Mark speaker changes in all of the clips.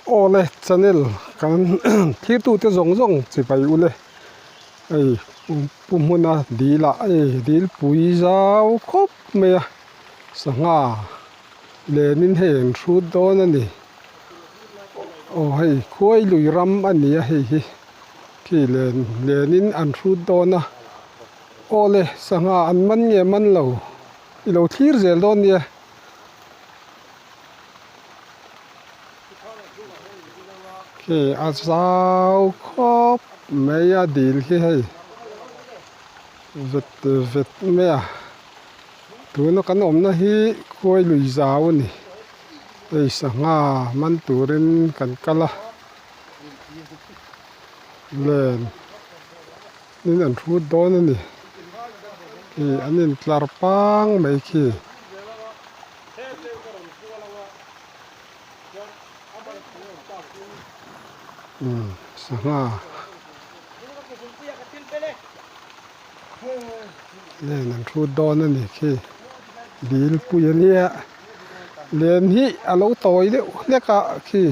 Speaker 1: Awle channel kan thirtute zawng zawng chibai ule hei pu hmuna dil ah hei dil pui zau khawp mai a sangha lenin hei an hrut dawn a ni aw hei khuai lui ram a ni a hei hi khi len lenin an hrut dawn a awle sangha an man nge man lo i lo thlir zel dawn nia. Khi a zau khawp mai a dil hi hei vet vet mai a tuna kan awmna hi khuai lui zau a ni hei sangha man turin kan kal a len in an hrut dawn a ni khi an intlar pang mai khi. Umm sangha len an hrut dawn a ni khi dil pui a nia len hi a lo tawi deuh hlek a khi.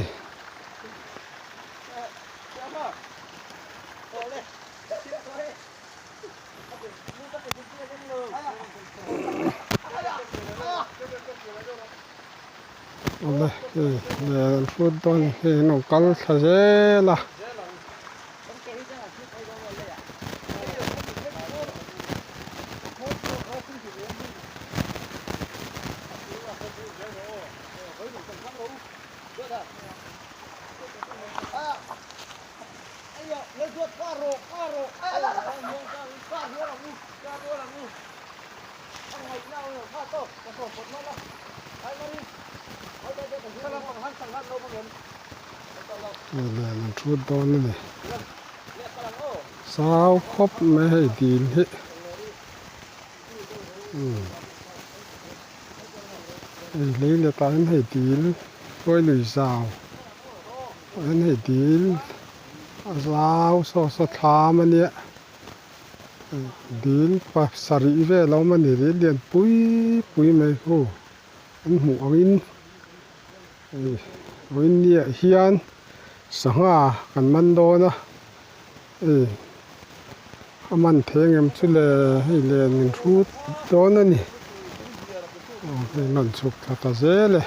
Speaker 1: Awle hei len an hrut dawn hei an lo kal thla zel a. Len an thut dawn a ni sau khawp mai hei dil hi umm hei lei let ah hian hei dil khawi lui zau ah hian hei dil a zau saw saw thlam a nia. Dil pasarih vel a awm a ni dil lian pui pui mai hu an hmuh angin hei vawiin niah hian sangha kan man dawn a hei a man thei ang em chu le hei len min hrut dawn a ni aw hei rawn chhuk thla ta zel e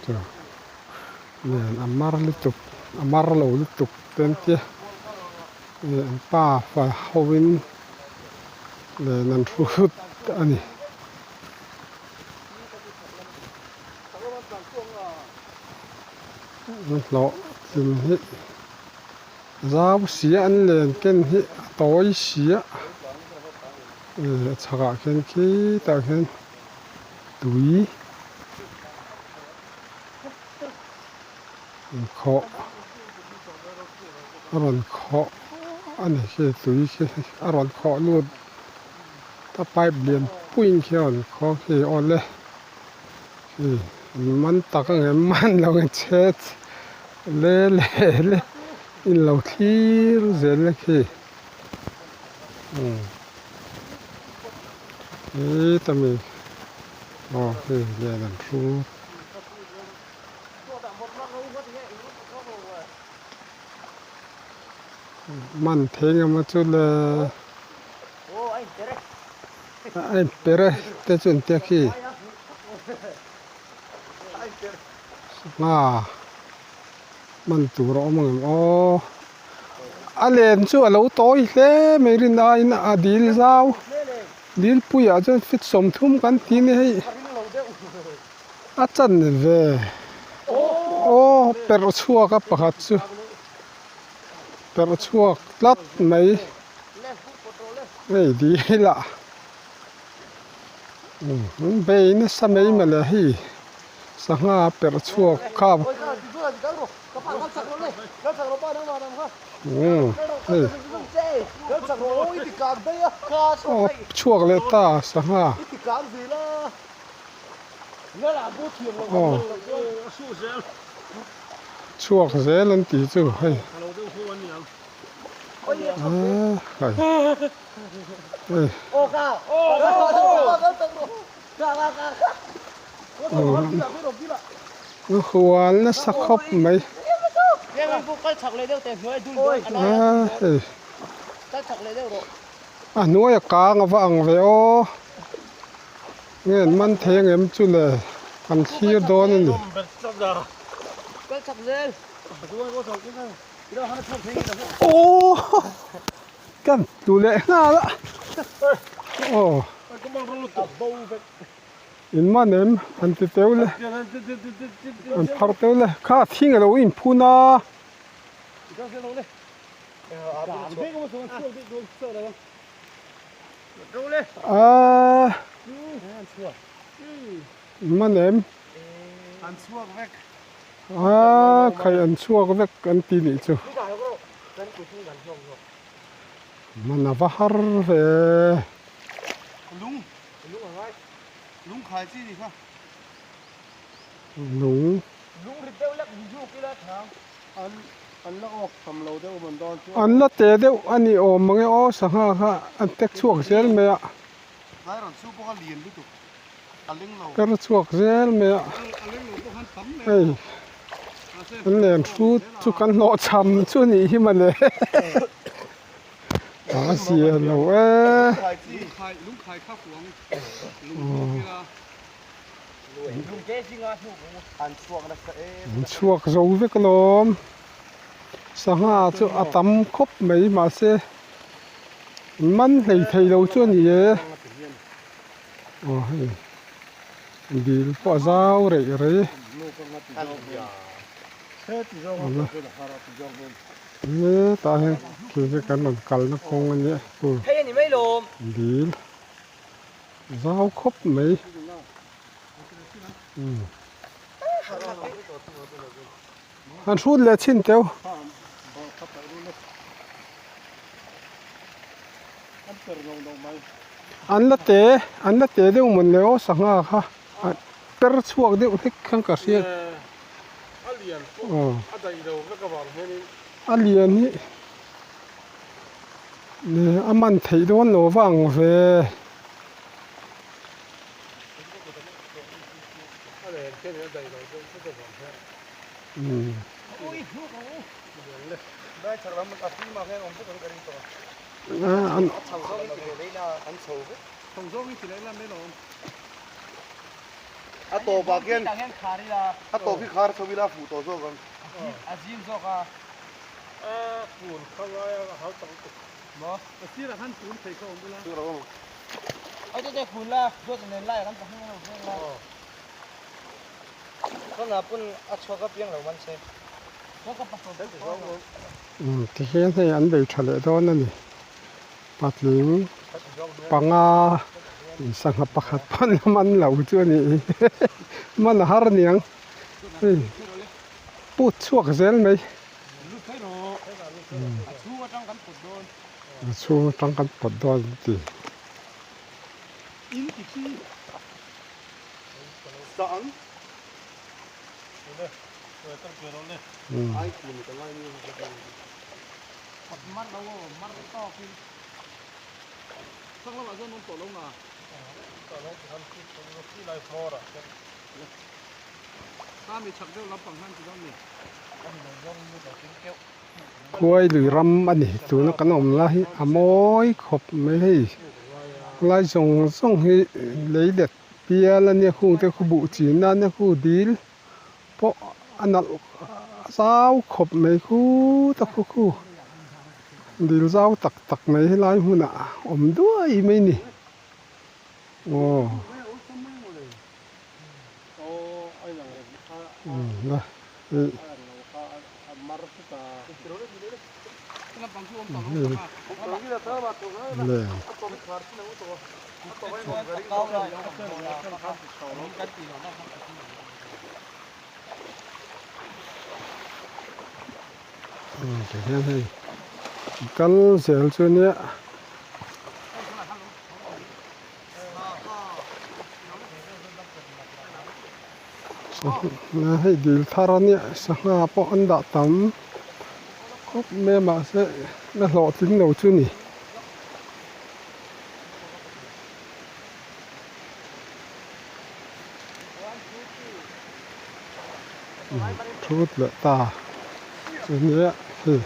Speaker 1: chu. Nen a mar lutuk a mar lo lutuk te an tia ih an pa fa ho in len an hrut a ni. An hlawh tlin hi zau sia an len ken hi a tawi sia ih a chhakah khian khitah khian tui. Khawh a rawn khawh a ni khi tui khi a rawn khawh lut a pipe lian puiin khi a rawn khawh khi awle khi an man tak ang em man lo ang chhe le le le in lo thlir zel a khi umm heta mi aw hei len an hru. Man thei ngam a chu le a in per e te chu an tia khi sangha man tur a awm ang em aw a len chu a lo tawi hle mai rin aiin a dil zau dil puiah chuan feet 30 kan ti a ni hei. A chan ve aw perh chhuak a pakhat chu perh chhuak tlat mai hei dil ah an bei nasa mai mawle hei sangha perh chhuak kha umm hei aw chhuak leh ta sangha. Aw chhuak zel an tih chu hei aaa hei. Hual nasa khawp mai. A hnuai a kang a va ang ve aw. Nge an man thei ang em chu le kan thlir dawn a ni. Aw kan tlu leh nghal a aw in man em an ti teu le an phar teu le kha thing alo inphun a. Aaa man em aaa khai an chhuak vek an ti nih chu man a va har ve. Lung. An la te deuh a ni awm mange aw sangha kha an tek chhuak zel mai a. Per chhuak zel mai a. Hei an len hrut chu kan hlawh cham chu a nih hi mawle. A zia lo e. An chhuak zo vek alawm sangha chu a tam khawp mai mahse man hlei thei lo chu a ni e aw hei dil pawh a zau reih rei hetah hian khi chu kan rawn kalna kawng a nia dil. Zau khawp mai an hrut leh chhin teuh. An la te an la te deuh mawn le aw sangha kha a per chhuak deuh hlek khan ka hria aw a lian hi. A man theih dawn lo vang ve. Tihian hei an bei tha leh dawn a ni patling panga sangha pakhat pawn a man lo chu a nih hi man a har aniang hei put chhuak zel mai. A chhung atang kan pawt dawn an ti. Khuai lui ram a ni tuna kan awm lai hi a mawi khawp mai hei lai zawng zawng hi lei let bial a nia khung te khu buh chin a nia khu dil pawh a nalh a zau khawp mai khut a khu khu dil zau tak tak mai helai hmunah awm duai mai a ni aw. Tihian hei kal zel chu nia. Sangha hei dil thar a nia sangha pawh an dah tam khawp mai a mahse la hlawhtling lo chu a ni. Thut leh ta chu nia hei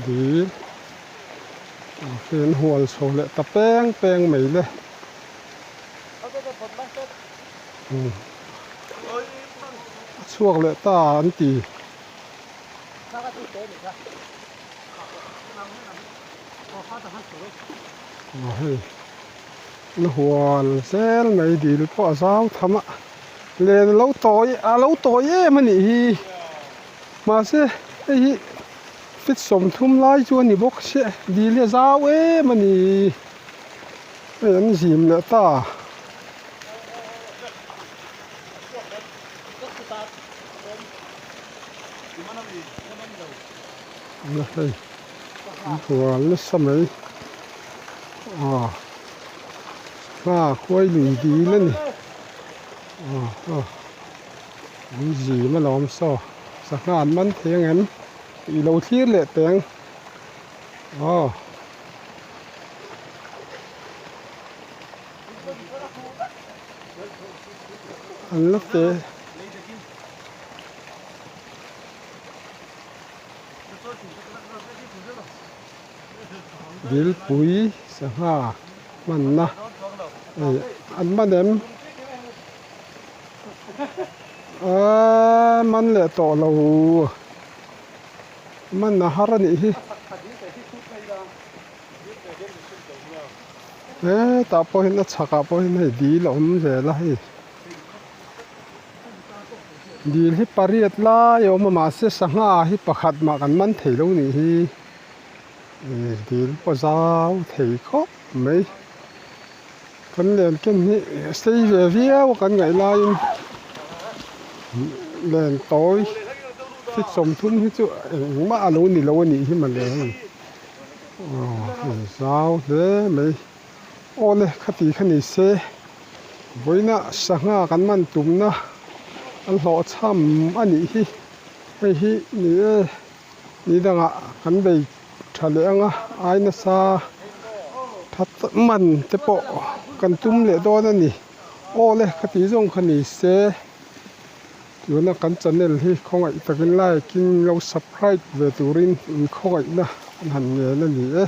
Speaker 1: dil hei an hual chho leh ta peng peng mai le a chhuak leh ta an ti. Aw hei. Na hual zel mai dil pawh a zau tham a len a lo tawi a lo tawi em a nih hi mahse hei hi feet 30 lai chu a ni bawk sia dil hi a zau em a ni hei an zim leh ta. Hei an hual nasa mai aw hma khuai lui dil a ni aw aw an zim alawm saw sangha an man thei ang em tih lo thlir leh teh ang aw. An la te. Dilpui sangha hmanna hei an man em aaa man leh tawh lo man a har a nih hi hetah pawh hian a chhakah pawh hian hei dil a awm zel a hei. Dil hi pariat lai a awm a mahse sangha hi pakhat mah kan man thei lo nih hi ih dil pawh zau thei khawp mai kan len ken hi sei ve viau a kan ngaih laiin len tawi feet 30 hi chu engmah a lo ni lo a nih hi mawle hei aw hei zau hle mai. Awle khati kha ni se vawiina sangha kan man tumna an hlawhchham a nih hi hei hi ni e ni dangah kan bei tha leh ang a ai nasa that man te pawh kan tum leh dawn a ni awle khati zawng kha ni se tuna kan channel hi khawngaih takin like in lo subscribe ve turin in khawngaihna an han ngen a ni e.